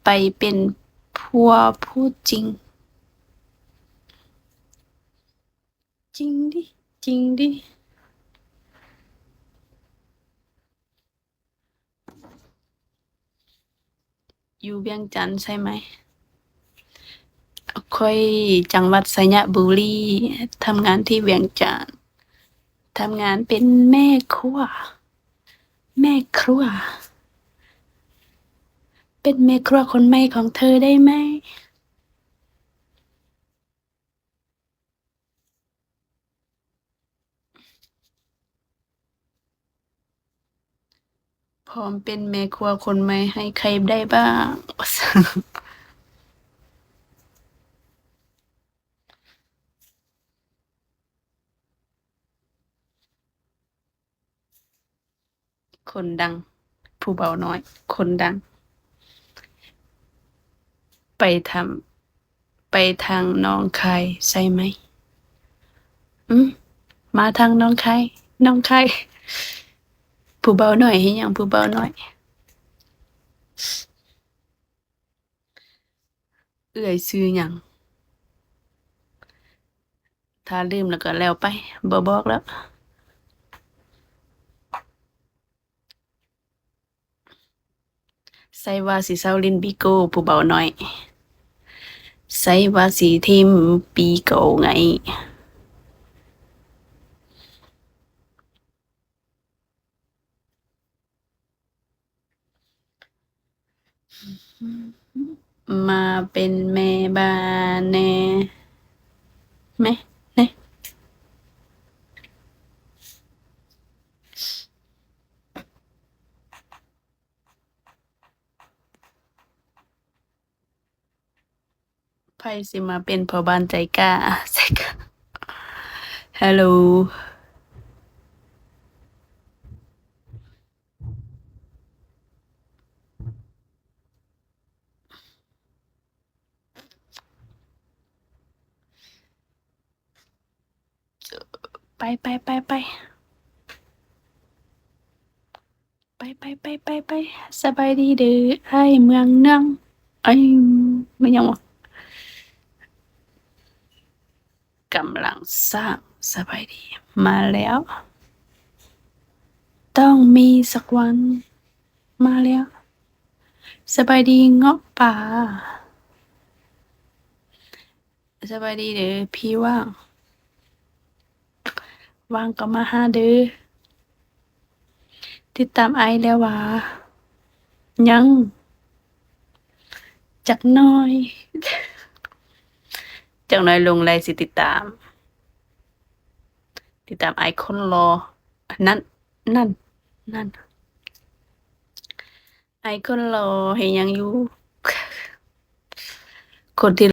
ໄປເປັນຜົວຜູ້ຈິງ. ຈິງຕິ ຈິງຕິ. ຢູ່ວຽງຈັນໃຊ່ໄໝ? ຂ້ອຍຈັງຫວັດໄຊຍະບູລີ, ທຳງານທີ່ວຽງຈັນ, ທຳງານເປັນແມ່ຄົວ, ແມ່ຄົວ, ເປັນແມ່ຄົວຄົນໃໝ່ຂອງເທີໄດ້ໄໝ? ພ້ອມເປັນແມ່ຄົວຄົນໃໝ່ໃຫ້ໃຜໄດ້ບ້າງ. ຄົນດັງ ຜູ້ບ່າວນ້ອຍ ຄົນດັງ ໄປທຳ ໄປທາງໜອງຄາຍໃຊ່ໄໝ? ອືມ ມາທາງໜອງຄາຍ ໜອງຄາຍ. ຜູ້ບ່າວນ້ອຍເຮັດຫຍັງ ຜູ້ບ່າວນ້ອຍ? ເອື້ອຍຊື່ຫຍັງ? ຖ້າລືມແລ້ວກໍແລ້ວໄປ ບໍ່ບອກແລ້ວ. ໃສ່ວ່າຊິເຊົາຫຼິ້ນບີໂກ້ ຜູ້ບ່າວນ້ອຍ. ໃສ່ວ່າຊິຖິ້ມບີໂກ້ໄງ. ມາເປັນແມ່ບ້ານແດ່ ແມ່ ແນ່. ໃຜຊິມາເປັນພໍ່ບ້ານໃຈກ້າ ໃຈກ້າ. ຮັລໂຫຼ. ໄປ ໄປ ໄປ ໄປ. ໄປ ໄປ ໄປ ໄປ ໄປ. ສະບາຍດີເດີ ອ້າຍເມືອງເໜືອງ. ເອີຍ ແມ່ນຫຍັງວະ? ກຳລັງສ້າງ. ສະບາຍດີ ມາແລ້ວ. ຕ້ອງມີສັກວັນ. ມາແລ້ວ. ສະບາຍດີເງາະປ່າ. ສະບາຍດີເດີ ພີ່ຫວ່າງ ຫວ່າງກໍມາຫາເດີ. ຕິດຕາມອ້າຍແລ້ວຫວາ? ຍັງ ຈັກໜ້ອຍ ຈັກໜ້ອຍລົງໄລຊິຕິດຕາມ ຕິດຕາມອ້າຍຄົນຫຼໍ່. ນັ້ນ ນັ້ນ ນັ້ນ. ອ້າຍຄົນຫຼໍ່ເຮັດຫຍັງຢູ່? ຄົນທີ່